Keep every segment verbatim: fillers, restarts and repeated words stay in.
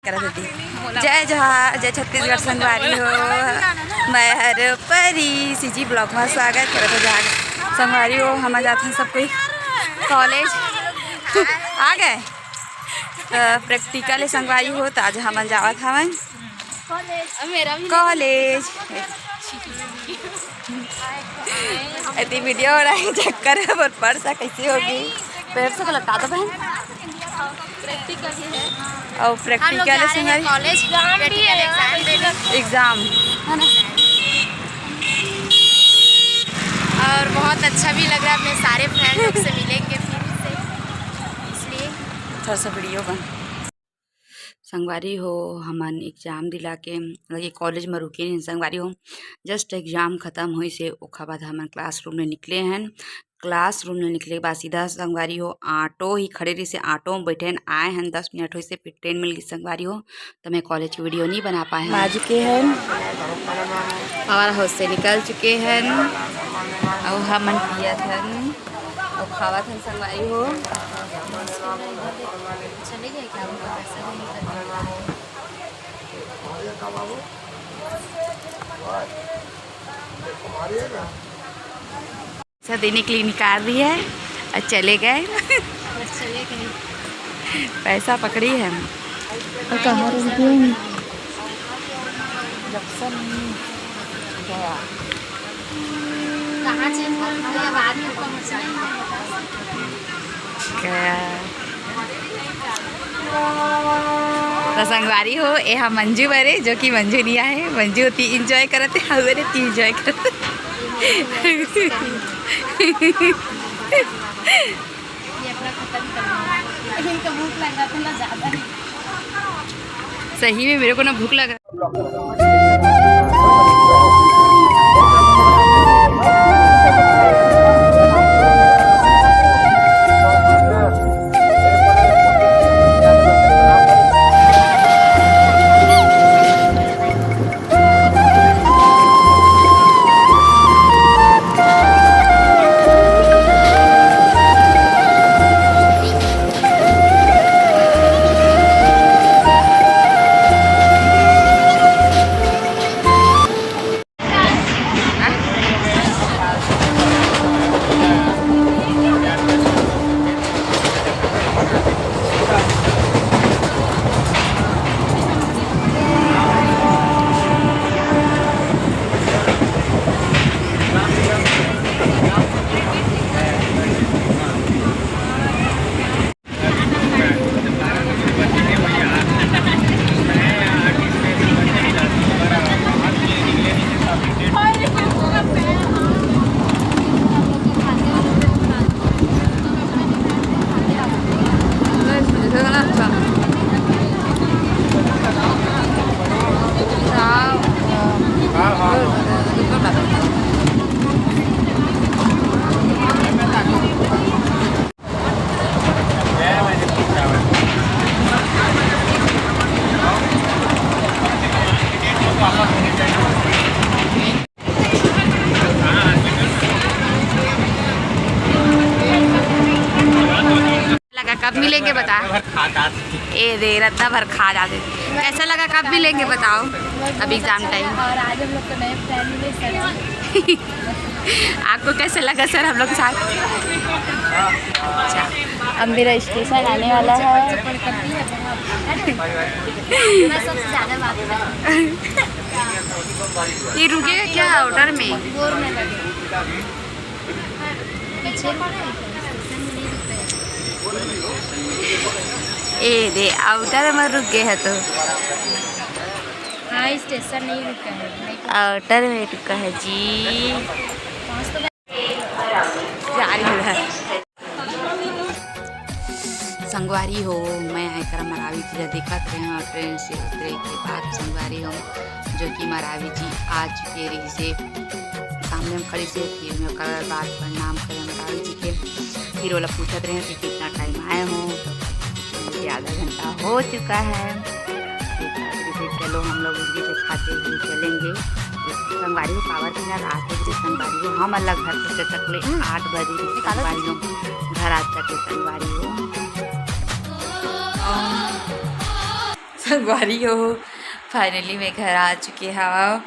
करत होती। जय जोहार, जय छत्तीसगढ़ संगवारी हो। मैं हर परी CG vlog में स्वागत करत हो। जोहार संगवारी हो, हम जात हन सब कोई कॉलेज। आ गए तो practical है संगवारी हो, तो आज हमन जावत हवन कॉलेज। एती वीडियो बनाए चक्कर है, पर पर्स कैसे होगी? पैर से तो लटा दो बहन। प्रैक्टिकल ही है। और हम लोग प्रैक्टिकल जा है रहे हैं संगवारी। कॉलेज, प्रैक्टिकल एग्जाम देने। एग्जाम है ना? और बहुत अच्छा भी लग रहा है, अपने सारे फ्रेंड लोग से मिलेंगे फिर से, इसलिए। थोड़ा सा वीडियो बन। संगवारी हो, हमन एग्जाम दिला के लगे कॉलेज में रुके नहीं संगवारी हो। जस्ट एग्जाम खत्म होइस हे, ओखर बाद हमन क्लासरूम ले निकले हन। क्लासरूम ले निकले के बाद सीधा संगवारी हो, ऑटो ही खड़े रहिस हे, ऑटो में बैठे हन, आए हन, दस मिनट होइस हे, फिर ट्रेन मिल गई संगवारी हो, तो मैं कॉलेज की वीडियो नहीं बना पाए हन। आ चुके हन, पावर हाउस से निकल चुके हन, अउ हमन पियत हन, अउ खावत हन संगवारी हो। चले गए क्या? उनका पैसा भी निकल गया। पैसा देने के लिए निकाल रही है और चले गए। और चले गए। पैसा पकड़ी है। और कहाँ रुक गए? जंक्शन गया। कहाँ चेंज करना है, बाद में पहुँचना है। गया। तो संगवारी हो, ए हा मंजू बरे, जो कि मंजू नहीं आए। मंजू ती एंजॉय करते, हवे रे ती एंजॉय करते। ये अपना खत्म कर लो। इनका भूख लग रहा था ना ज़्यादा। सही में मेरे को ना भूख लग रहा। लगा कब मिलेंगे बता। ए दे रत्ता भर खा जाते। कैसा लगा, कब मिलेंगे बताओ? अब एग्जाम टाइम। और आज हम लोग को नए फ्रेंड मिले सर। आपको कैसे लगा सर हम लोग के साथ? अच्छा, अब मेरा स्टेशन आने वाला है। ये रुकेगा क्या आउटर में? ए दे, आउटर में रुक गए है तो। हाँ, स्टेशन नहीं रुका है। आउटर में रुका है जी। जा रही है। संगवारी हो, मैं एकरा मरावी जी ला देखत रहे हूँ ट्रेन से उतरे के बाद संगवारी हो, जो कि मरावी जी आ चुके रहिस हे। सामने में खड़ी से फिर मैं ओकर बात प्रणाम करे मरावी जी के, फिर ओला पूछत रहे कि कितना टाइम आए हो, तो बोलते आधा घंटा हो चुका है। फिर चलो हम लोग इनके से खाते हुए चलेंगे। संगवारी हो, पावर बिना रात हो गई संगवारी हो, हम अलग घर से तक ले आठ बजे संगवारी हो, घर आज तक ले संगवारी हो। संगवारी हो, finally मैं घर आ चुके हवं।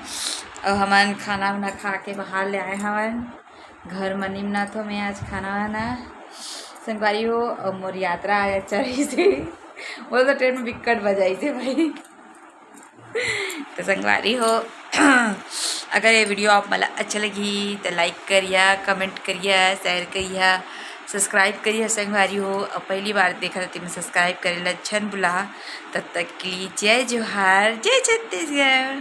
और हमन खाना वाना खा के बाहर ले आए हवन। घर म निमनाथो मैं आज खाना वाना। संगवारी हो, अब मोर यात्रा आज चढ़ी से, वो तो ट्रेन में बिक्कट बजाई से भाई। तो संगवारी हो, अगर ये video आप मला अच्छा लगी तो like करिया, comment करिया, share करिया, subscribe करिया संगवारी हो। और पहली बार देखा तो मैं subscribe करे ला झन भुला। तब तक के लिए जय जोहार, जय छत्तीसगढ़।